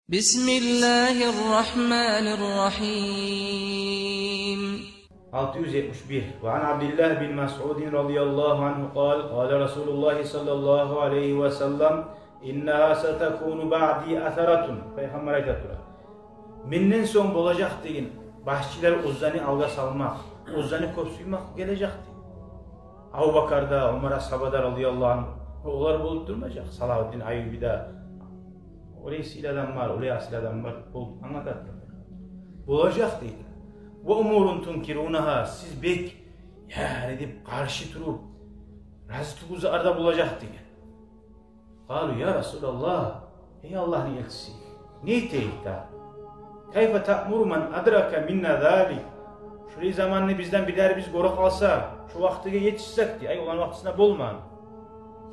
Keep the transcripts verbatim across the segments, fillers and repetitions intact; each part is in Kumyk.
بسم الله الرحمن الرحيم. Алты юз етмиш бир. وعن عبد الله بن مسعود رضي الله عنه قال: قال رسول الله صلى الله عليه وسلم: إنها ستكون بعدي أثرة. Пайхаммар айта тура: менден сонг болажакъ деген башчылар оьзлени алгъа салмакъ, оьзлени кёп сюймек гележек деген. Абубакар да, Умар асгьаба да, радияллагьу ангьу, олар болуп турмажакъ. Салагьуддин Айюби де, олай сыйлы адамлар, олай асил адамлар болуп англата тура. Болажакъ дейди. وأمور تنكرونها, сиз бек, яни, деп къаршы туруп, рази тюгюл затлар да болажакъ деген. قالوا: يا رسول الله, эй Аллагьны элчиси, не этейик дагъы? كيف تأمر من أدرك منا ذلك. Шулай заманны бизден бирлерибиз гёре къалса, шу вакътиге етишсек дей, ай, оланы вакътисинде болмагъан.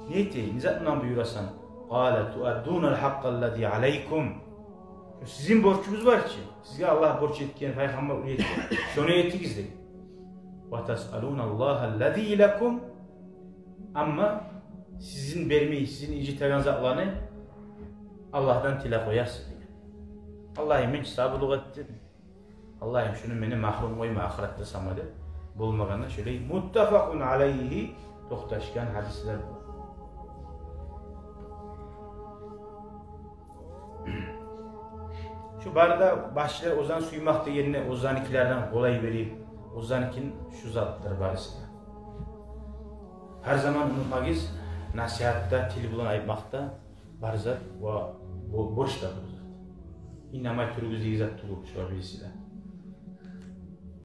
Не этейик, не зат булан буюрасан? قال: تؤدون الحق الذي عليكم. Шу сизин борчугъуз бар чы, сизге Аллагь борч этген, пайхаммар уьйретген, шону этигиз деген. وتسألون الله الذي لكم. Амма сизин бермей, сизин инжитеген затланы Аллагьдан тилеп къоясыз деген. Аллагьым, мени сабурлукъ этдир. Аллагьым, шуну мени магьрюм къойма ахыратда сама деп. Болмагъанда шолай. متفق عليه, токъташгъан гьадислер бу. Шу бары да башчылар оьзлени сюймек дегенде, оьзленикилерден къолай берип, оьзленикин, шу затдыр барысы да. Гьар заман унутмагъыз, насигьатда, тил булан айтмакъда бар зат ва бо-, борч да бар зат. Инамай туругъуз деген зат тюгюл, шулар бириси де.